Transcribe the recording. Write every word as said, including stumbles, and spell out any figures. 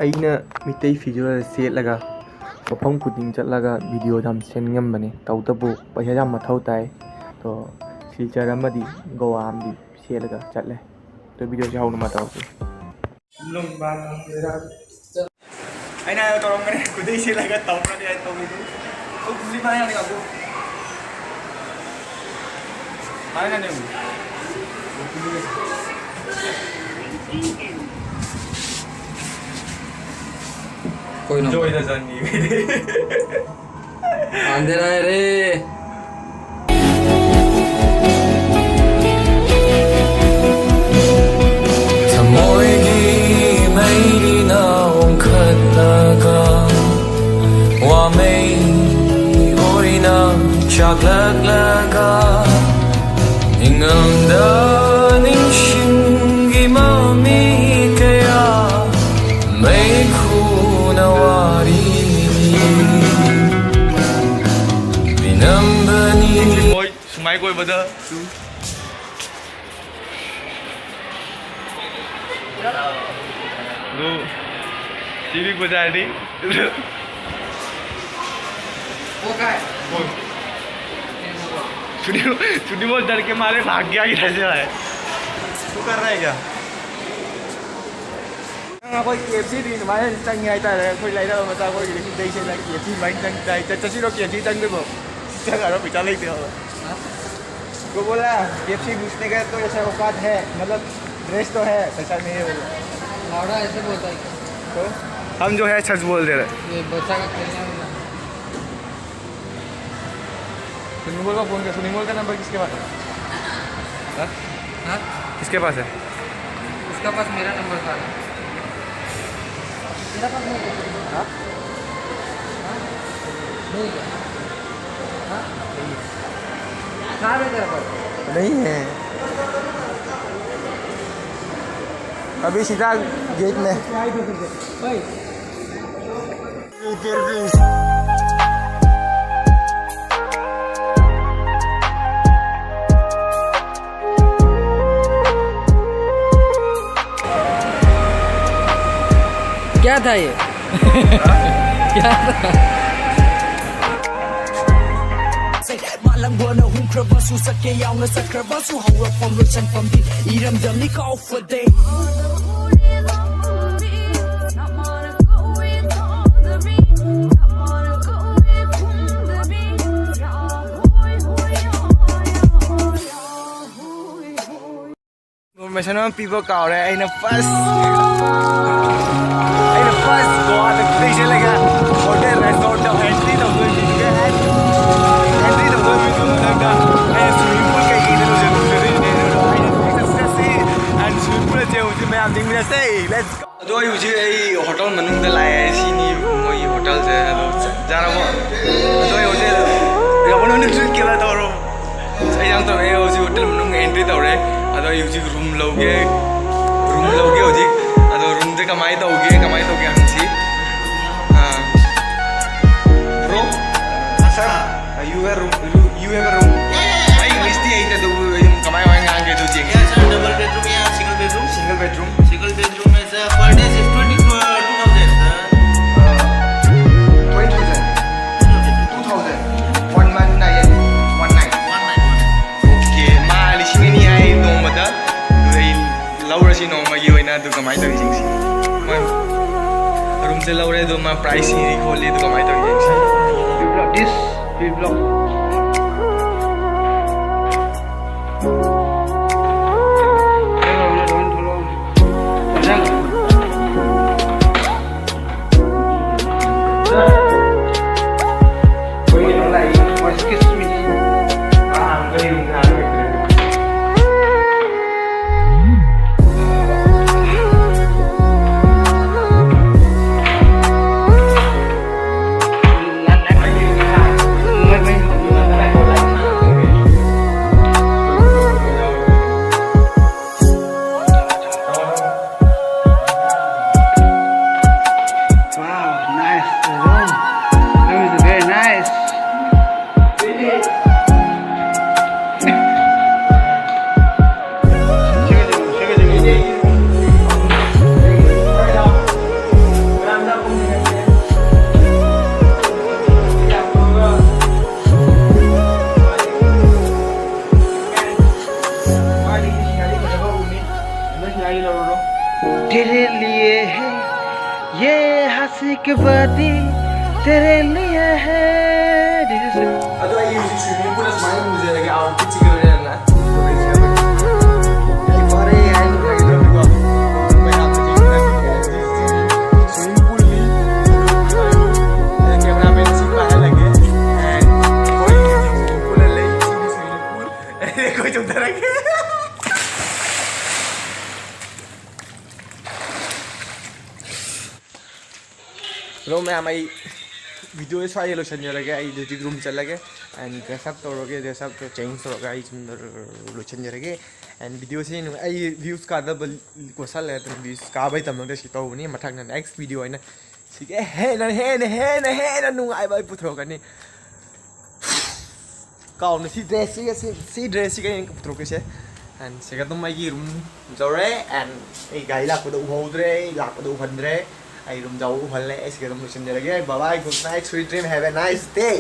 ꯑꯩꯅ ꯃꯤꯇꯩ ꯐꯤꯖꯣꯜ ꯁꯦꯠꯂꯒ ꯃꯐꯝ ꯈꯨꯗꯤꯡ ꯆꯠꯂꯒ ꯚꯤꯗꯤꯑꯣ ꯌꯥꯝ ꯁꯦꯝꯅꯤꯡꯉꯝꯕꯅꯤ꯫ ꯇꯧꯕꯇꯕꯨ ꯄꯩꯁꯥ ꯌꯥꯝ ꯃꯊꯧ ꯇꯥꯏ꯫ ꯑꯗꯣ ꯁꯤꯜꯆꯔ ꯑꯃꯗꯤ ꯒꯣꯋꯥ ꯑꯃꯗꯤ ꯁꯦꯠꯂꯒ ꯆꯠꯂꯦ꯫ ꯑꯗꯣ ꯚꯤꯗꯤꯑꯣꯁꯦ ꯍꯧꯅ ꯃꯇꯧꯁꯦ꯫ ꯑꯩꯅ ꯍꯥꯏꯕ ꯇꯧꯔꯝꯒꯅꯤ꯫ ꯈꯨꯗꯩ ꯁꯦꯠꯂꯒ ꯇꯧꯔꯅꯤ ꯍꯥꯏꯅ ꯇꯧꯔꯤꯗꯨ꯫ ꯑꯣ, ꯀꯨꯝꯂꯤ ꯃꯥ ꯌꯥꯅꯤ ꯀꯥꯀꯨ꯫ ꯃꯥ ꯌꯥꯅꯤ꯫ ꯀꯣꯏꯅ꯫ ꯖꯣꯏꯗ ꯆꯪꯉꯤ꯫ ꯑꯟꯙꯦꯔꯥ ꯍꯦ ꯔꯦ꯫ ꯊꯃꯣꯏꯒꯤ ꯃꯩꯔꯤꯅ ꯑꯣꯟꯈꯠꯂꯒ, ꯋꯥꯃꯩ ꯑꯣꯏꯅ ꯆꯥꯛꯂꯛꯂꯒ, ꯏꯉꯝꯗ ꯅꯤꯡꯁꯤꯡꯒꯤ ꯃꯃꯤ ꯀꯌꯥ ꯃꯩꯈꯨꯅ ꯋꯥꯔꯤ ꯃꯤꯅꯝꯕꯅꯤ꯫ ꯍꯣꯏ, ꯁꯨꯃꯥꯏ ꯀꯣꯏꯕꯗ꯫ ꯑꯗꯨ ꯁꯤꯗꯤ ꯕꯖꯥꯔꯗꯤ꯫ वो क्या है? वो। छुट्टी, छुट्टी बहुत डर के मारे भाग गया इधर से भाई। तू कर रहा है क्या? ꯅꯪ ꯑꯩꯈꯣꯏ ꯀꯦ ꯑꯦꯐ ꯁꯤꯗꯤ ꯑꯗꯨꯃꯥꯏꯅ ꯆꯪꯉꯦ ꯍꯥꯏꯇꯥꯔꯦ꯫ ꯑꯩꯈꯣꯏ ꯂꯩꯔꯕ ꯃꯆꯥ ꯑꯩꯈꯣꯏꯒꯤꯗꯤ ꯈꯨꯗꯩ ꯁꯦꯠꯂꯒ ꯀꯦ ꯑꯦꯐ ꯁꯤ ꯑꯗꯨꯃꯥꯏꯅ ꯆꯪ ꯇꯥꯏ꯫ ꯆꯠ-, ꯆꯠꯁꯤꯔꯣ ꯀꯦ ꯑꯦꯐ ꯁꯤ ꯆꯪꯗꯣꯏꯕꯣ? ꯆꯪꯉꯔꯣꯏ, ꯄꯩꯁꯥ ꯂꯩꯇꯦ ꯍꯥꯏꯕ꯫ हाँ? वो बोला, "के एफ सी घुसने का तो ऐसा औकात है, मतलब ड्रेस तो है, पैसा नहीं है," बोला। हावड़ा ऐसे बोलता है क्या? तो हम जो है सच बोल दे रहे हैं। ये बच्चा का खेलना वेलना। सुनीमोल का फोन कर, सुनीमोल का नंबर किसके पास है? हाँ? हाँ? किसके पास है? उसका पास मेरा नंबर था ना। तेरा पास नहीं है? हाँ? हाँ? नहीं है। हाँ? नहीं है। कहाँ पे तेरा पास? नहीं है। अभी सीधा गेट में। भाई। क्या था ये? क्या था? ꯃꯥꯂꯪꯕꯅ ꯍꯨꯝꯈ꯭ꯔꯕꯁꯨ, ꯁꯛꯀꯦ ꯌꯥꯎꯅ ꯆꯠꯈ꯭ꯔꯕꯁꯨ, ꯍꯧꯔꯛꯐꯝ ꯂꯣꯏꯁꯟꯐꯝꯗꯤ ꯏꯔꯝꯗꯝꯅꯤ꯫ Go for day. Information ꯑꯃ ꯄꯤꯕ ꯀꯥꯎꯔꯦ꯫ ꯑꯩꯅ first, ꯑꯩꯅ first ꯒꯣꯋꯥꯗ ꯈꯨꯗꯩ ꯁꯦꯠꯂꯒ hotel resort ꯇ entry ꯇꯧꯗꯣꯏ ꯃꯤꯗꯨꯒ entry ꯇꯧꯗꯣꯏ ꯃꯤꯗꯨ ꯃꯊꯪꯗ ꯑꯩꯅ swimming pool ꯀꯩꯀꯩꯗ ꯂꯨꯖꯔꯨꯗꯣꯏꯅꯦ꯫ ꯑꯗꯨꯅ ꯑꯩꯅ ꯍꯧꯖꯤꯛ ꯆꯠꯁꯤ and swimming pool ꯗ ꯆꯦꯟꯁꯤ ꯃꯌꯥꯝ ꯌꯦꯡꯃꯤꯟꯅꯁꯦ꯫ Let's go. ꯑꯗꯣ ꯑꯩ ꯍꯧꯖꯤꯛ ꯑꯩ hotel ꯃꯅꯨꯡꯗ ꯂꯥꯛꯑꯦ꯫ ꯁꯤꯅꯤ ꯃꯣꯏꯒꯤ hotel ꯁꯦ꯫ ꯑꯗꯣ ꯆꯥꯔꯕꯣ? ꯑꯗꯣ ꯑꯩ hotel ꯌꯥꯝ ꯃꯅꯨꯡꯗ ꯀꯦꯂꯥ ꯇꯧꯔꯣ꯫ ꯑꯩ ꯌꯥꯝ ꯇꯧꯔꯦ꯫ ꯑꯩ ꯍꯧꯖꯤꯛ hotel ꯃꯅꯨꯡ entry ꯇꯧꯔꯦ꯫ ꯑꯗꯣ ꯑꯩ ꯍꯧꯖꯤꯛ room ꯂꯧꯒꯦ꯫ Room ꯂꯧꯒꯦ ꯍꯧꯖꯤꯛ꯫ ꯑꯗꯣ room ꯁꯦ ꯀꯃꯥꯏꯅ ꯇꯧꯒꯦ, ꯀꯃꯥꯏꯅ ꯇꯧꯒꯦ ꯍꯪꯁꯤ꯫ ꯑꯥ꯫ Bro? Sir, you have room, you, you have a room? ꯑꯩ English ꯇꯤ ꯍꯩꯇꯦ, ꯑꯗꯨꯕꯨ ꯑꯗꯨꯝ ꯀꯃꯥꯏ ꯀꯃꯥꯏ ꯉꯥꯡꯒꯦ ꯑꯗꯨ ꯌꯦꯡꯒꯦ꯫ Yeah, sir, double bedroom, yeah, single bedroom. Single bedroom. Single bedroom is, uh, per day is twenty, uh, two thousand, sir. Uh, twenty thousand. Two thousand. Two thousand. One month night, one night. One night, one night. Okay, ꯃꯥ ꯂꯤꯁꯤꯡ ꯑꯅꯤ ꯍꯥꯏ ꯅꯣꯡꯃꯗ꯫ ꯑꯗꯨ ꯑꯩ ꯂꯧꯔꯁꯤ ꯅꯣꯡꯃꯒꯤ ꯑꯣꯏꯅ꯫ ꯑꯗꯨ ꯀꯃꯥꯏꯅ ꯇꯧꯔꯤ ꯌꯦꯡꯁꯤ꯫ ꯃꯣꯏ room ꯁꯦ ꯂꯧꯔꯦ, ꯑꯗꯨ ꯃꯥ price ꯁꯤ ꯈꯣꯠꯂꯤ, ꯑꯗꯨ ꯀꯃꯥꯏꯅ ꯇꯧꯔꯤ ꯌꯦꯡꯁꯤ꯫ This vlog. तेरे लिए है दिल से। ꯑꯗꯣ ꯑꯩ ꯍꯧꯖꯤꯛ swimming pool ꯁꯨꯃꯥꯏꯅ ꯂꯨꯖꯔꯒꯦ, outfit ꯁꯤꯒ ꯂꯣꯏꯅꯅ꯫ ꯑꯩ ꯐꯔꯦ ꯍꯥꯏꯅ ꯅꯨꯡꯉꯥꯏꯒꯗꯧꯔꯤꯀꯣ꯫ ꯃꯌꯥꯝꯁꯦ ꯊꯦꯡꯅꯔꯦ꯫ Swimming pool ꯅꯤ꯫ ꯑꯗ cameraman ꯁꯤ ꯄꯥꯏꯍꯜꯂꯒꯦ꯫ And ꯑꯩꯈꯣꯏ swimming pool ꯂꯩ꯫ ꯁꯤꯒꯤ swimming pool꯫ ꯑꯩꯈꯣꯏ ꯆꯣꯡꯊꯔꯒꯦ꯫ Hello ꯃꯌꯥꯝ, ꯑꯩ video ꯁ꯭ꯋꯥꯏꯗ ꯂꯣꯏꯁꯤꯟꯖꯔꯒꯦ꯫ ꯑꯩ ꯍꯧꯖꯤꯛ room ꯆꯠꯂꯒꯦ and dress up ꯇꯧꯔꯒꯦ, dress up change ꯇꯧꯔꯒ ꯑꯩ ꯁꯨꯝ ꯂꯣꯏꯁꯤꯟꯖꯔꯒꯦ꯫ And video ꯁꯤ ꯅꯨꯡꯉꯥꯏ-, ꯑꯩ views ꯀꯥꯗꯕ ꯀꯣꯠꯁꯜꯂꯦ, ꯑꯗꯨꯅ views ꯀꯥꯕꯩ ꯇꯝꯃꯒ ꯁꯤ ꯇꯧꯕꯅꯤ꯫ ꯃꯊꯪꯗ next video ꯑꯩꯅ ꯁꯤꯒ ꯍꯦꯟꯅ, ꯍꯦꯟꯅ, ꯍꯦꯟꯅ, ꯍꯦꯟꯅ ꯅꯨꯡꯉꯥꯏꯕ ꯑꯩ ꯄꯨꯊꯣꯔꯛꯀꯅꯤ꯫ ꯀꯥꯎꯅ ꯁꯤ dress ꯁꯤꯒ, ꯁꯤ, ꯁꯤ dress ꯁꯤꯒ ꯑꯩꯅ ꯄꯨꯊꯣꯔꯛꯀꯦꯁꯦ꯫ And ꯁꯤꯒ ꯑꯗꯨꯝ ꯑꯩꯒꯤ room ꯌꯧꯔꯦ꯫ And ꯑꯩ ꯒꯥꯔꯤ ꯂꯥꯛꯄꯗ ꯎꯍꯧꯗ꯭ꯔꯦ, ꯑꯩ ꯂꯥꯛꯄꯗ ꯎꯍꯟꯗ꯭ꯔꯦ꯫ ꯑꯩ room ꯌꯧꯕ ꯎꯍꯜꯂꯦ꯫ ꯑꯩ ꯁꯤꯒ ꯑꯗꯨꯝ ꯂꯣꯏꯁꯤꯟꯖꯔꯒꯦ꯫ Bye bye, good night, sweet dream, have a nice day꯫